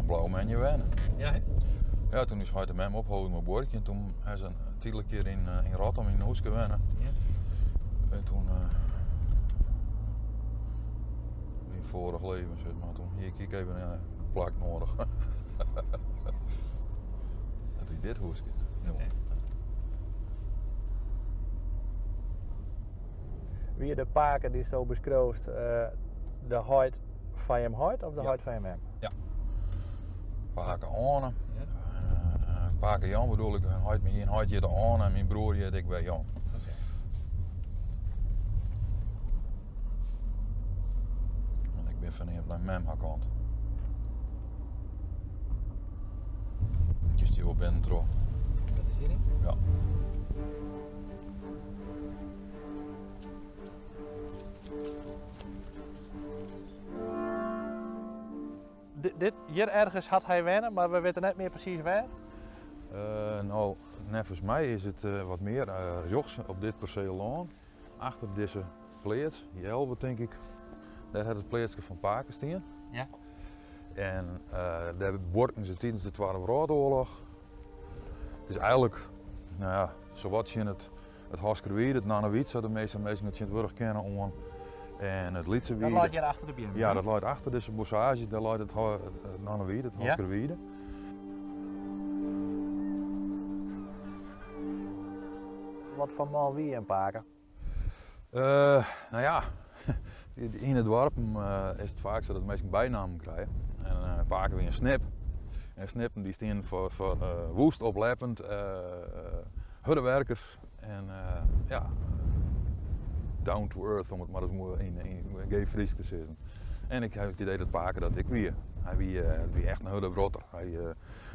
Blauwe Moandei wenne. Ja, hè? Ja, toen is heit en mem opholden mei buorkjen. Toen ha se in tydlik kear yn, eh, yn Rottum yn in húske wenne. Ja. En toen, uh, myn foarich leven, zeg maar, toen hie ik even een plak nodig. Dat wie dit húske. Ja. Wie de pake dy'tsto beskriuwst eh, de heit fan jim heit of de Ja. heit fan jim mem? Ja. Pake Oane. Ja. Eh, pake Jan bedoel ik, heit, myn heit hjitte Oane en myn broer hjit ek wer Jan. Oké. En ik bin ferneamd nei mem har kant. Just dy wol binnen troch. Dat is hjir? Ja. Dit, hjir ergens hat hy wenne, mar we witte net mear presys wêr. Uh, no, neffens my is it uh, wat mear uh, rjochts op dit perseel lân. Achter dizze pleats, Jelwe tink ik, dêr hat it pleatske fan pake stien. Ja. En dêr buorken se tidens de Twadde Wrâldoarloch. It is eigenlik, no ja, sawat tsjin it, it Haskerwiid, it Nannewiid, sa't de measte minsken it tsjintwurdich kenne, oan. En it Lytse Dat Wiide. leit hjir achter de beammen. Ja, dat leit achter dizze bossaazje, dêr leit it, it Nannewiid, it Ja. Haskerwiide. Wat foar man wie jim pake? Uh, no ja, yn de doarpen uh, is it faak sa dat minsken bynammen krije. En uh, pake wie in snip. En snippen dy steane foar, foar woest oplettend, hurde werkers en ja, down to earth om it mar ris yn, yn geef Frysk te sizzen. En ik ha it idee dat pake dat ek wie. Hy wie, wie echt in hurde wrotter. Hy,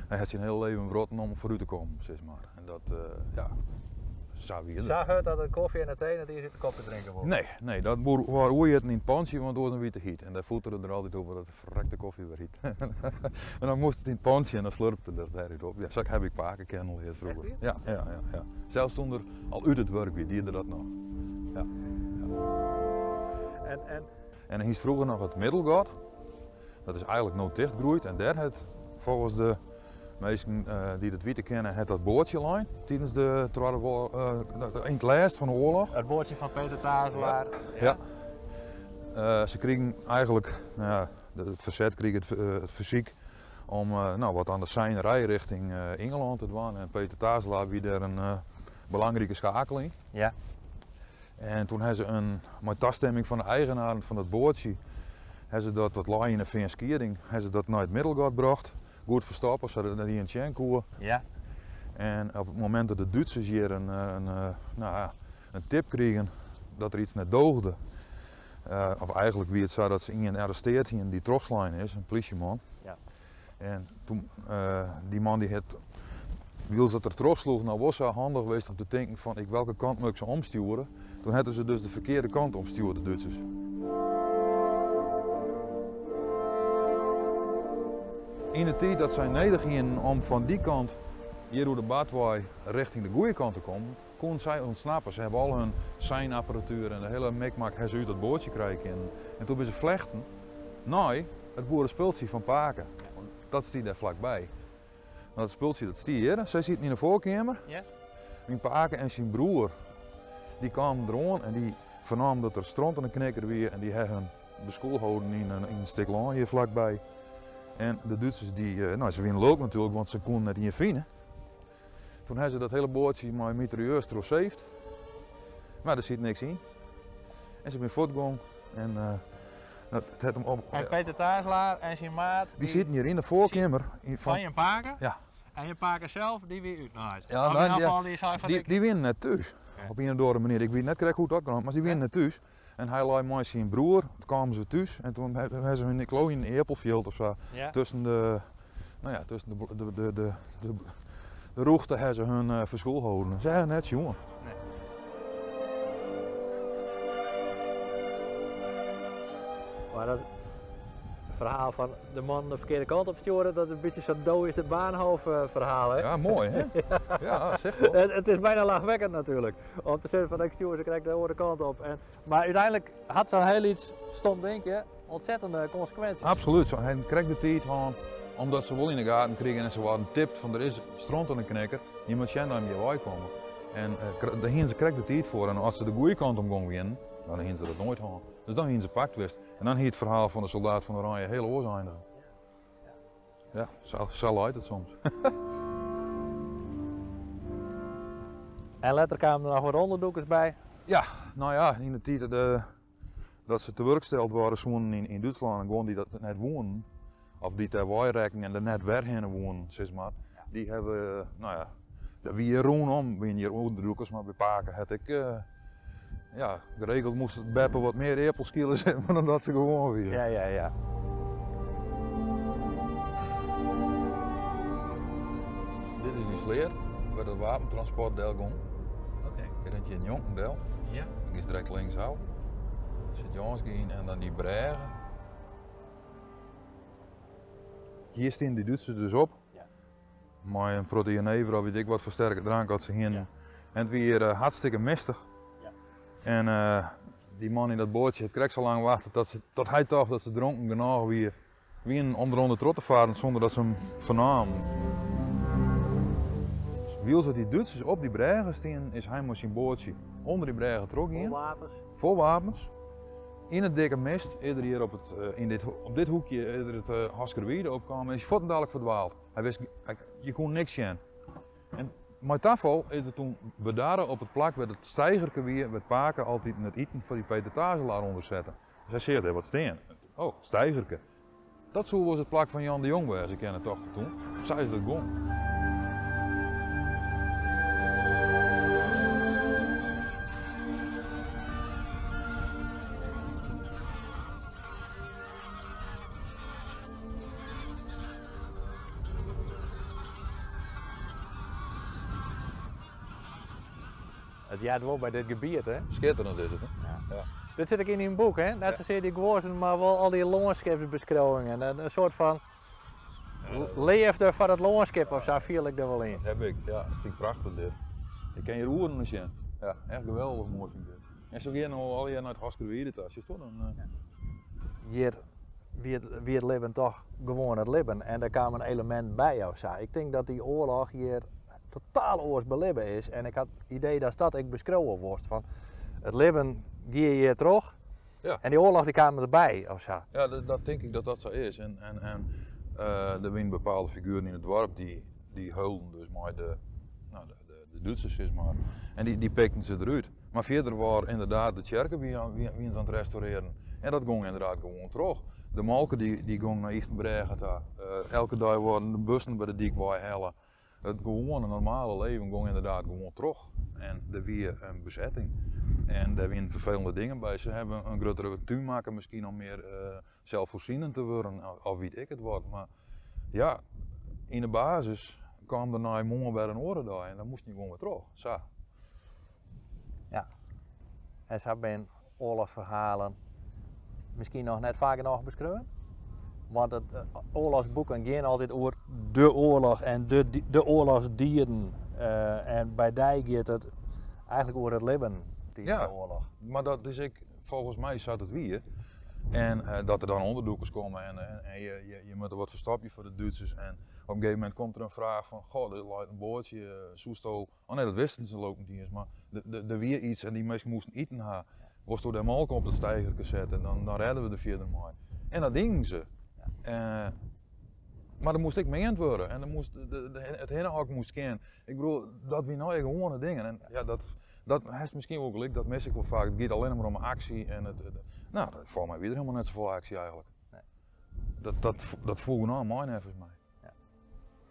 hy hat syn hiele leven wrotten om foarút te kommen, sis mar. En dat, ja, sa wie it. Sa hurd dat it kofje en de tee net iens út de kop te drinken woe. Nee, nee, dat waard oerjitten yn it pantsje, want oars dan wie it te hyt. En dêr foetere er altyd oer dat de ferrekte kofje wer hyt. en dan moast it yn it pantsje en dan slurpte er dêrút op. Ja, sa ha ik pake kennen leard froeger. Echt Ja, ja, ja, ja. Sels toen er al út it wurk wie, die er dat noch. Ja. ja. En, en... En dan hiest froeger noch it Middelgat. Dat is eigenlik no tichtgroeid en dêr hat folgens de minsken uh, dy't it witte kinne, hat dat boatsje lein tidens de Twadde uh, yn it lêst fan de oarloch. It boatsje fan Peter Tazelaar. Ja. ja. Uh, se krigen eigenlik, no ja, it ferset krige it, it fersyk om no, wat oan de seinerij richting Ingelân te dwaan. En Peter Tazelaar wie dêr in belangrike skakel yn. Ja. En toen ha se in, mei tastimming fan de eigenaren fan dat boatsje, ha se dat wat lei yn de Feanskieding, ha se dat nei it Middelgat brocht. Goed ferstoppe, sadat net ien sjen koe. Ja. En op it momint dat de Dútsers hjir in, in, no ja, in tip krigen dat der iets net doogde, uh, of eigenlik wie it sa dat se ien arresteard hienen dy't trochslein is, in plysjeman. Ja. En toen, uh, dy man dy hat, wylst dat er trochsloech, no wol sa handich west om te tinken fan ik welke kant moat ik se omstjoere. Toen hawwe se dus de ferkearde kant omstjoerd, de Dútsers. Yn de tiid dat sy nedich hienen om fan dy kant hjir oer de Badwei richting de goede kant te kommen, koenen sy ûntsnappe. Se hawwe al hun seinapparatuer en de hiele mikmak ha se út dat boatsje krije kinnen. En toen binne se flechten nei it boerespultsje fan pake. Want dat stie dêr flakby. No, dat spultsje dat stie hjir. Sy sieten yn de foarkeamer. Ja. Myn pake en syn broer dy kamen deroan en dy fernamen dat der stront oan de knikker wie en dy ha hun beskûl holden yn in, yn in stik lân hjir flakby. En de Dútsers dy, eh, no, se wiene lulk natuerlik, want se koenen net ien fine. Toen ha se dat hiele boatsje mei mitrailleurs trochseefd. Mar der siet niks yn. En se binne fuortgong en uh, dat, it hat him op. En Peter Tazelaar en syn maat. Dy sieten hjir yn de foarkeamer. Yn, fan jim pake? Ja. En jim pake sels, dy wie útnaaid? Ja, Of in ieder die sei fan dy, dy wienen net thús. Ja. Op ien of oare manier. Ik wit net krekt hoe't dat kaam, mar sy wienen net thús. En hy lei mei syn broer, toen kamen se thús en toen ha se hun, ik geloof yn in earpelfjild of sa, Ja. tussen de, no ja, tussen de, de, de, de, de, de rûchte ha se hun uh, ferskûl holden. Se ha net sjoen. Nee. Maar dat ferhaal fan de man de ferkearde kant op stjoere, dat is in bytsje sa'n do is de Bahnhof eh, ferhaal. Hè? Ja, moai hè? ja, zeg toch. Het, het is bijna lachwekkend natuerlik. Om te sizzen fan ik stjoer se krekt de oare kant op. En, mar úteinlik hat sa'n hiel lyts stom dinkje Ontzettende konsekwinsjes. Absolút, se hienen krekt de tiid hân omdat se wol yn de gaten krigen en se waarden tipt fan der is stront oan de knikker, je moat sjen dat jim hjir wei komme. En dêr hienen se krekt de tiid foar en as se de goede kant om gong wienen, dan hienen se dat noait hân. Dus dan hienen se pakt west. En dan hie it ferhaal fan de soldaat fan Oranje hiel oars einige. Ja, sa leit it soms. En letter kamen der noch wat ûnderdûkers by? Ja, no ja, yn de tiid dat se te wurk steld wurde soenen yn Dútslân en guon dy't dat net woenen, of dy't dêr wei rekken en der net wer hinne woenen, sis mar, dy hawwe, no ja, der wie hjir rûnom wiene hjir ûnderdûkers, mar by pake hat ek, ja, geregeld moast beppe wat mear earpels skile sis mar dan dat se gewoan wie. Ja, ja, ja. Dit is dy sleat wêr't it wapentransport del gong. Oké. Hjir rint hjir njonken del. Ja. Dan giest direkt linksôf. Sint Jânsgea yn en dan dy brêge. Hjir stienen dy Dútsers dus op. Ja. Mei in protte jenever of wit ik wat foar sterke drank at se hienen. Ja. En it wie hjir hartstikke mistich. Ja. En dy man yn dat boatsje hat krekt sa lang wachte tot, se, tot hy tocht dat se dronken genôch wie, wienen om derûnder troch te faren sûnder dat se him fernamen. Wylst dat dy Dútsers op dy brêge stienen, is hy mei syn boatsje ûnder dy brêge trochgien. Fol wapens. Fol wapens. Yn it dikke mist is er hjir op, it, yn dit, op dit hoekje is er it Haskerwierde opkaam en is fuortendalik ferdwaald. Hy wist, hy, je koenen niks sjen. En mei tafal is er toen bedarre op it plak wêr't it steigerke wie, wêr't pake altyd it iten foar dy Peter Tazelaar ûnder sette. Dus hy seach dêr wat stean. Oh, steigerke. Dat soe wolris it plak fan Jan de Jong wêze kinne, tocht er toen. Sa is dat gong. It heart wol by dit gebiet, hè? Skitterend is it, hè? Ja. Ja. Dit sit ek yn dyn boek, hè? Net sasear dy guozzen, mar wol al dy lânskipsbeskriuwingen. In soart fan leafde foar it lânskip of sa fiel ik der wol yn. Dat heb ik, ja. Dat fyn ik prachtich dit. Ik kin hjir oeren nei sjen. Ja, echt geweldich moai fyn ik dit. En se gean no allegear nei it Haskerwierde ta, sjochst wol dan. Hjir wie it libben toch gewoan it libben en der kaam in elemint by of sa. Ik tink dat dy oarloch hjir totaal oars belibbe is en ik ha it idee datst dat ek beskriuwe wolst, fan it libben gie hjir troch Ja. en dy oarloch dy kaam derby of sa. Ja, dat tink ik dat dat sa is. En der wiene bepaalde figueren yn it doarp dy heulden dus mei de, no, de Dútsers sis mar. En dy pikten se derút. Mar fierder waar inderdaad de tsjerke wienen se oan it restaurearjen. En dat gong inderdaad gewoan troch. De molke dy gong nei Ychtenbrêge ta. Elke dei waarden de bussen by de dyk weihelle. It gewoane normale leven gong inderdaad gewoan troch. En der wie in besetting. En dêr wienen ferfelende dingen by. Se hawwe in gruttere tún makke miskien om mear zelfvoorzienend te wurden of wit ik it wat. Mar ja, yn de basis kaam der nei moarn wer in oare dei en dan moasten je gewoan wer troch. Sa. Ja. En sa bin oarlochsferhalen miskien noch net faak genôch beskreaun. Want it, oarlochsboeken gean altyd oer de oarloch en de oarlochsdieden. En by dy giet it eigentlik oer it libben tidens Ja, de oarloch. mar dat is ek volgens my sa't it wie. En dat der dan ûnderdûkers komme en je moatte wat ferstopje foar de Dútsers. En op in gegeven momint komt der in fraach fan, goh, der leit in boatsje, soesto... Oh nee, dat wisten se leau ik net iens, mar der wie iets en dy minsken moasten iten ha. Wolsto dêr molke op dat steigerke sette, dan rêde we der fierder mei. En dat dienen se. Mar der moast ek meand wurde en der moast, it hinnehok moast skjin. Ik bedoel, dat wie no ek gewoane dingen. En ja, dat hast miskien wol gelyk, dat mis ik wol faak. It giet allinnich mar om aksje en it, no, foar my wie der helemaal net safolle aksje eigentlik. Nee. Dat foel genôch mei neffens my. Ja.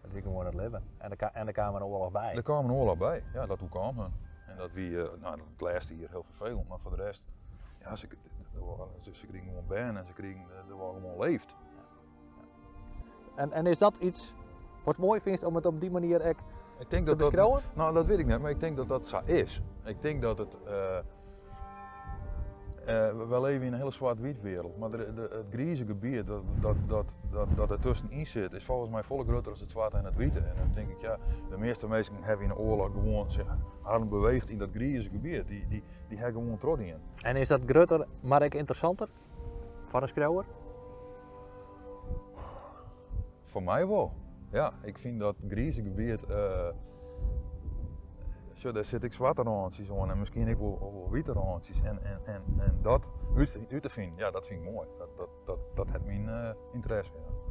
Dat wie gewoan it libben. En der kaam in oarloch by. Der kaam in oarloch by, ja, dat oerkaam hun. En dat wie, no, it lêste jier hiel ferfelend, mar foar de rest, ja, se krigen gewoan bern en se krigen, der waard gewoan leefd. En is dat iets watst moai fynst om it op dy manier ek Ik tink te dat dat, beskriuwen? no, dat wit ik net, mar ik tink dat dat sa is. Ik tink dat it, wy leve yn in hiele swart-wyt wereld, mar it grize gebiet dat der tuskenyn sit is folgens my folle grutter as it swarte en it wite. En dan tink ik, ja, de measte minsken hawwe yn de oarloch gewoan sich harren beweegd yn dat grize gebiet. Dy hawwe gewoan trochdien. En is dat grutter, mar ek ynteressanter? Foar in skriuwer? Foar my wol. Ja, ik fyn dat grize gebiet, sjoch, dêr sit ek swarte rântsjes oan en miskien ek wol wite rântsjes. En dat út te finen, ja, dat fyn ik moai. Dat hat myn ynteresse. Ja.